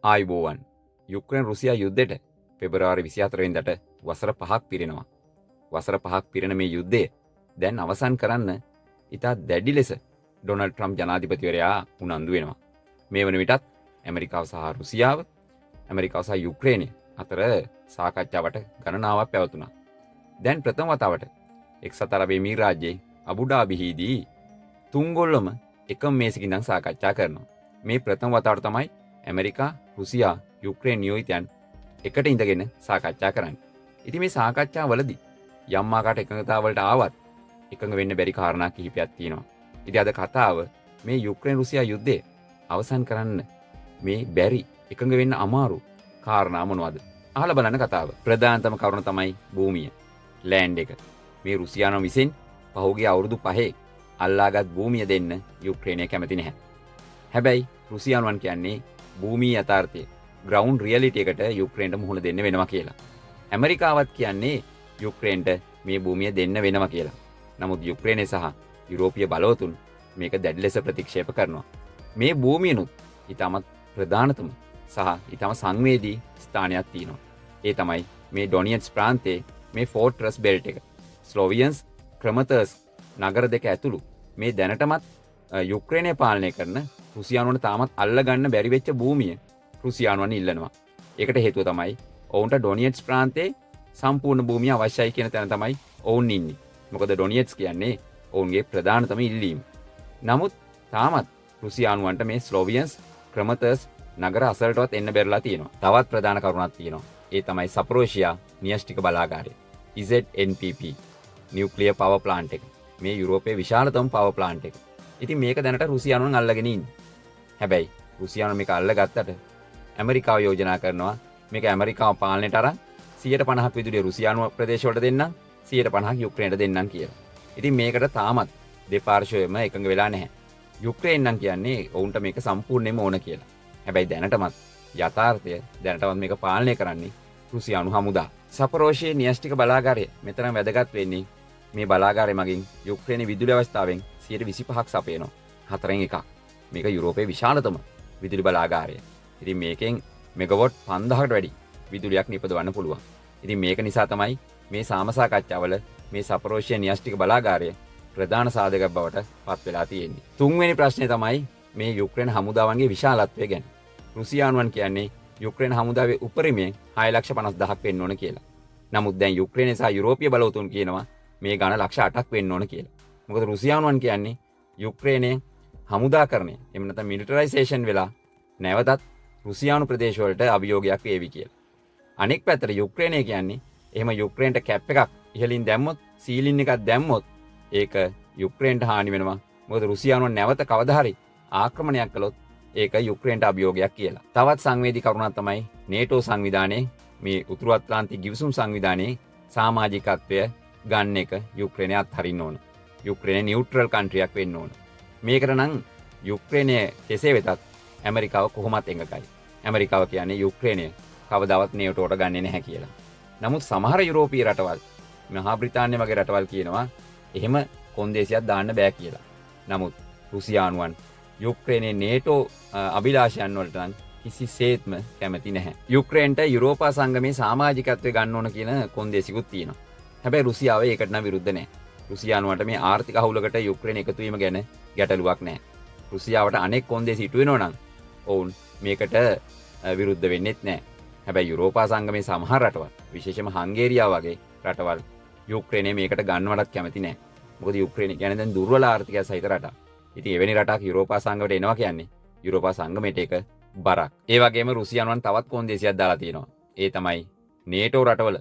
ආයුබෝවන්. යුක්‍රේන රුසියා යුද්ධයට පෙබරවාරි 24 වෙනිදාට වසර 5ක් පිරෙනවා. වසර 5ක් පිරෙන මේ යුද්ධය දැන් අවසන් කරන්න ඉතා දැඩි ලෙස ඩොනල්ඩ් ට්‍රම්ප් ජනාධිපතිවරයා උනන්දු වෙනවා. මේ වන විටත් ඇමරිකාව සහ රුසියාව, ඇමරිකාව සහ යුක්‍රේනය අතර සාකච්ඡාවට ගණනාවක් පැවතුණා. දැන් ප්‍රථම වතාවට එක්සත් අරාබි එමීරාජ්‍යයේ අබුඩාබිහිදී තුන්ගොල්ලම එකම මේසෙක ඉඳන් සාකච්ඡා කරනවා. මේ ප්‍රථම වතාවට තමයි ඇමරිකා, රුසියා, යුක්‍රේන නියෝජිතයන් එකට ඉඳගෙන සාකච්ඡා කරන්නේ. ඉතින් මේ සාකච්ඡා වලදී යම් ආකාරයට එකඟතාවලට ආවත් එකඟ වෙන්න බැරි කාරණා කිහිපයක් තියෙනවා. ඉතින් අද කතාව මේ යුක්‍රේන රුසියා යුද්ධය අවසන් කරන්න මේ බැරි, එකඟ වෙන්න අමාරු කාරණා මොනවද? අහලා බලන්න කතාව. ප්‍රධානතම කරුණ තමයි භූමිය, ලෑන්ඩ් එක. මේ රුසියානු විසින් පහුගිය අවුරුදු 5 අල්ලාගත් භූමිය දෙන්න යුක්‍රේනය කැමති නැහැ. හැබැයි රුසියානුවන් කියන්නේ භූමි යථාර්ථය, ග්‍රවුන්ඩ් රියැලිටි එකට යුක්‍රේනට මුහුණ දෙන්න වෙනවා කියලා. ඇමරිකාවත් කියන්නේ යුක්‍රේන්ට මේ භූමිය දෙන්න වෙනවා කියලා. නමුත් යුක්‍රේනය සහ යුරෝපීය බලවතුන් මේක දැඩි ලෙස ප්‍රතික්ෂේප කරනවා. මේ භූමියනුත් ඉතාමත් ප්‍රධානතම සහ ඉතාම සංවේදී ස්ථානයක් තියෙනවා. ඒ තමයි මේ ඩොනියට්ස් ප්‍රාන්තයේ මේ ෆෝට්‍රස් බෙල්ට් එක. ස්ලොවියන්ස්, ක්‍රමතර්ස් නගර දෙක ඇතුළු මේ දැනටමත් යුක්‍රේනය පාලනය කරන රුසියානුවන්ට තාමත් අල්ලගන්න බැරි වෙච්ච භූමිය රුසියානුවන් ඉල්ලනවා. ඒකට හේතුව තමයි ඔවුන්ට ඩොනියට්ස් ප්‍රාන්තයේ සම්පූර්ණ භූමිය අවශ්‍යයි කියන තැන තමයි ඔවුන් ඉන්නේ. මොකද ඩොනියට්ස් කියන්නේ ඔවුන්ගේ ප්‍රධානතම ඉල්ලීම. නමුත් තාමත් රුසියානුවන්ට මේ ස්ලොවියන්ස්, ක්‍රමතර්ස් නගර අසලටවත් එන්න බැරිලා තියෙනවා. තවත් ප්‍රධාන කරුණක් තියෙනවා. ඒ තමයි සපරෝෂියා න්‍යෂ්ටික බලාගාරය. ZNPP nuclear power plant එක. මේ යුරෝපයේ විශාලතම පවර් ප්ලාන්ට් එක. ඉතින් මේක දැනට රුසියානුවන් අල්ලගෙන ඉන්නේ. හැබැයි රුසියානු මේක අල්ලගත්තට ඇමරිකාව යෝජනා කරනවා මේක ඇමරිකාව පාලනයට අරන් 150ක් විදුලිය රුසියානු ප්‍රදේශවලට දෙන්නම්, 150ක් යුක්‍රේනට දෙන්නම් කියලා. ඉතින් මේකට තාමත් දෙපාර්ශ්වයම එකඟ වෙලා නැහැ. යුක්‍රේන් නම් කියන්නේ ඔවුන්ට මේක සම්පූර්ණයෙන්ම ඕන කියලා. හැබැයි දැනටමත් යථාර්ථය, දැනටමත් මේක පාලනය කරන්නේ රුසියානු හමුදා. සපරෝෂයේ න්‍යෂ්ටික බලාගාරය මෙතරම් වැදගත් වෙන්නේ මේ බලාගාරය මගින් යුක්‍රේන විදුලි අවස්ථාවෙන් 25ක් සපයනවා. හතරෙන් එකක්. මේක යුරෝපයේ විශාලතම විදුලි බලාගාරය. ඉතින් මේකෙන් මෙගාවොට් 5000කට වැඩි විදුලියක් නිපදවන්න පුළුවන්. ඉතින් මේක නිසා තමයි මේ සාම සාකච්ඡාවල මේ සපරෝෂයේ න්‍යෂ්ටික බලාගාරය ප්‍රධාන සාධකයක් බවට පත් වෙලා තියෙන්නේ. තුන්වෙනි ප්‍රශ්නේ තමයි මේ යුක්‍රේන හමුදාවන්ගේ විශාලත්වය ගැන. රුසියානුවන් කියන්නේ යුක්‍රේන හමුදාවේ උපරිමයෙන් 6,50,000ක් වෙන්න ඕන කියලා. නමුත් දැන් යුක්‍රේනය සහ යුරෝපීය බලවතුන් කියනවා මේ ගාන 8 ලක්ෂ වෙන්න ඕන කියලා. මොකද රුසියානුවන් කියන්නේ යුක්‍රේනය හමුදාකරණය, එහෙම නැත්නම් මිලිටරයිසේෂන් වෙලා නැවතත් රුසියානු ප්‍රදේශවලට අභියෝගයක් වේවි කියලා. අනෙක් පැත්තට යුක්‍රේනය කියන්නේ එහෙම යුක්‍රේන්ට කැප් එකක් ඉහළින් දැම්මොත්, සීලින් එකක් දැම්මොත් ඒක යුක්‍රේන්ට හානි වෙනවා. මොකද රුසියානුවන් නැවත කවදා හරි ආක්‍රමණයක් කළොත් ඒක යුක්‍රේන්ට අභියෝගයක් කියලා. තවත් සංවේදී කරුණක් තමයි නේටෝ සංවිධානයේ, මේ උතුරු ඇට්ලාන්ටික් ගිවිසුම් සංවිධානයේ සමාජිකත්වය ගන්න එක යුක්‍රේනය අත්හරින්න ඕන. යුක්‍රේනය නියුට්‍රල් කන්ට්‍රියක් වෙන්න ඕන. මේකට නම් යුක්‍රේනය කෙසේ වෙතත් ඇමරිකාව කොහොමත් එකඟයි. ඇමරිකාව කියන්නේ යුක්‍රේනය කවදාවත් නේටෝට ගන්නෙ නැහැ කියලා. නමුත් සමහර යුරෝපීය රටවල්, මහා බ්‍රිතාන්‍ය වගේ රටවල් කියනවා එහෙම කොන්දේසියක් දාන්න බෑ කියලා. නමුත් රුසියානුවන් යුක්‍රේනයේ නේටෝ අභිලාෂයන් වලට නම් කිසිසේත්ම කැමති නැහැ. යුක්‍රේන්ට යුරෝපා සංගමේ සමාජිකත්වය ගන්න ඕන කියන කොන්දේසිකුත් තියෙනවා. හැබැයි රුසියාව ඒකට නම් විරුද්ධ නෑ. රුසියානුවන්ට මේ ආර්ථික හවුලකට යුක්‍රේන එකතු වීම ගැන ගැටලුවක් නෑ. රුසියාවට අනෙක් කොන්දේසි ඉටු වෙනවා නම් ඔවුන් මේකට විරුද්ධ වෙන්නෙත් නෑ. හැබැයි යුරෝපා සංගමේ සමහර රටවල්, විශේෂයෙන්ම හංගේරියාව වගේ රටවල් යුක්‍රේනය මේකට ගන්නවටත් කැමති නෑ. මොකද යුක්‍රේනය කියන්නේ දැන් දුර්වල ආර්ථිකයක් සහිත රටක්. ඉතින් එවැනි රටක් යුරෝපා සංගමයට එනවා කියන්නේ යුරෝපා සංගමයට ඒක බරක්. ඒ වගේම රුසියානුවන් තවත් කොන්දේසියක් දාලා තියෙනවා. ඒ තමයි නේටෝ රටවල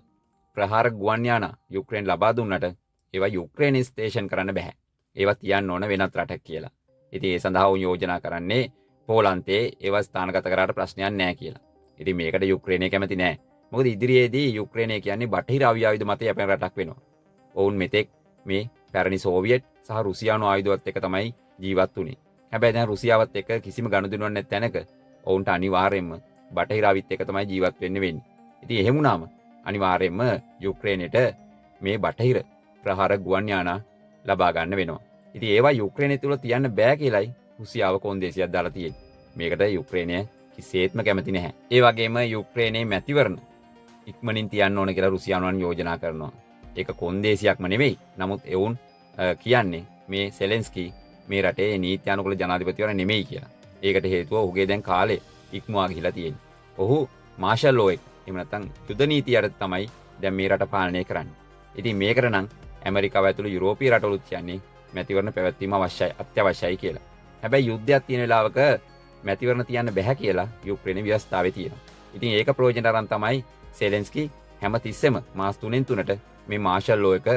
ප්‍රහාර ගුවන් යාන යුක්‍රේන් ලබා දුන්නට ඒවා යුක්‍රේනයේ ස්ටේෂන් කරන්න බැහැ. ඒවා තියන්න ඕන වෙනත් රටක් කියලා. ඉතින් ඒ සඳහා ඔවුන් යෝජනා කරන්නේ පෝලන්තයේ ඒවා ස්ථානගත කරාට ප්‍රශ්නයක් නෑ කියලා. ඉතින් මේකට යුක්‍රේනය කැමති නෑ. මොකද ඉදිරියේදී යුක්‍රේනය කියන්නේ බටහිර අවි ආයුධ මත යැපෙන රටක් වෙනවා. ඔවුන් මෙතෙක් මේ පැරණි සෝවියට් සහ රුසියානු ආයුධවත් එක්ක තමයි ජීවත් වුණේ. හැබැයි දැන් රුසියාවත් එක්ක කිසිම ගනුදෙනුවක් නැති තැනක ඔවුන්ට අනිවාර්යයෙන්ම බටහිර අවිත් එක්ක තමයි ජීවත් වෙන්න වෙන්නේ. ඉතින් එහෙම වුණාම අනිවාර්යයෙන්ම යුක්‍රේනයට මේ බටහිර ප්‍රහාර ගුවන් යානා ලබා ගන්න වෙනවා. ඉතින් ඒවා යුක්‍රේනය තුල තියන්න බෑ කියලයි රුසියාව කොන්දේසියක් දාලා තියෙන්නේ. මේකට යුක්‍රේනය කිසිසේත්ම කැමති නැහැ. ඒ වගේම යුක්‍රේනයේ මැතිවරණ ඉක්මනින් තියන්න ඕන කියලා රුසියානුවන් යෝජනා කරනවා. ඒක කොන්දේසියක්ම නෙවෙයි. නමුත් එවුන් කියන්නේ මේ සෙලෙන්ස්කි මේ රටේ නීත්‍යානුකූල ජනාධිපතිවරයා නෙමෙයි කියලා. ඒකට හේතුව ඔහුගේ දැන් කාලය ඉක්මවා ගිහිලා තියෙන්නේ. ඔහු මාෂල් ලෝ එක, එහෙම නැත්නම් යුද නීතිය යටතේ තමයි දැන් මේ රට පාලනය කරන්නේ. ඉතින් මේකට නම් ඇමරිකාව ඇතුළු යුරෝපීය රටවලුත් කියන්නේ මැතිවරණ පැවැත්වීම අවශ්‍යයි, අත්‍යවශ්‍යයි කියලා. හැබැයි යුද්ධයක් තියෙන වෙලාවක මැතිවරණ තියන්න බැහැ කියලා යුක්‍රේන ව්‍යවස්ථාවේ තියෙනවා. ඉතින් ඒක ප්‍රයෝජනට අරන් තමයි සෙලෙන්ස්කි හැම තිස්සෙම මාස තුනෙන් තුනට මේ මාෂල් ලෝ එක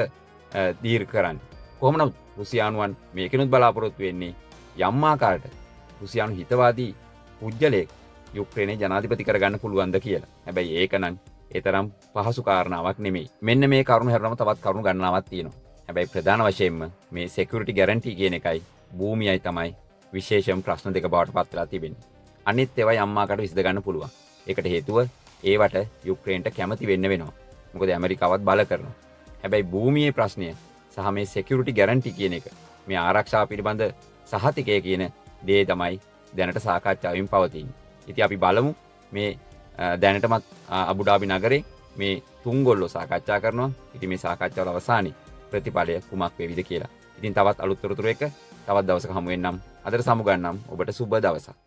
දීර්ඝ කරන්නේ. කොහොම නමුත් රුසියානුවන් මේකෙනුත් බලාපොරොත්තු වෙන්නේ යම් ආකාරයකට රුසියානු හිතවාදී පුජ්‍යලයෙක් යුක්‍රේනයේ ජනාධිපති කරගන්න පුළුවන්ද කියලා. හැබැයි ඒක නම් ඒ තරම් පහසු කාරණාවක් නෙමෙයි. මෙන්න මේ කරුණු හැරුණම තවත් කරුණු ගණනාවක් තියෙනවා. හැබැයි ප්‍රධාන වශයෙන්ම මේ සෙකියුරිටි ගැරන්ටි කියන එකයි භූමියයි තමයි විශේෂම ප්‍රශ්න දෙක බවට පත් වෙලා තිබෙන්නේ. අනිත් ඒවා යම් ආකාරයකට විසඳ ගන්න පුළුවන්. ඒකට හේතුව ඒවට යුක්‍රේන්ට කැමති වෙන්න වෙනවා. මොකද ඇමරිකාවත් බල කරනවා. හැබැයි භූමියේ ප්‍රශ්නය සහ මේ සෙකියුරිටි ගැරන්ටි කියන එක, මේ ආරක්ෂාව පිළිබඳ සහතිකය කියන දේ තමයි දැනට සාකච්ඡාවෙන් පවතින්නේ. ඉතින් අපි බලමු මේ දැනටමත් අබුඩාබි නගරේ මේ තුන්ගොල්ලෝ සාකච්ඡා කරනවා. ඉතින් මේ සාකච්ඡාවල අවසානයේ ප්‍රතිඵලය කුමක් වේවිද කියලා. ඉතින් තවත් අලුත් තොරතුරු එක්ක තවත් දවසක හමු වෙන්නම්. අදට සමුගන්නම්. ඔබට සුබ දවසක්.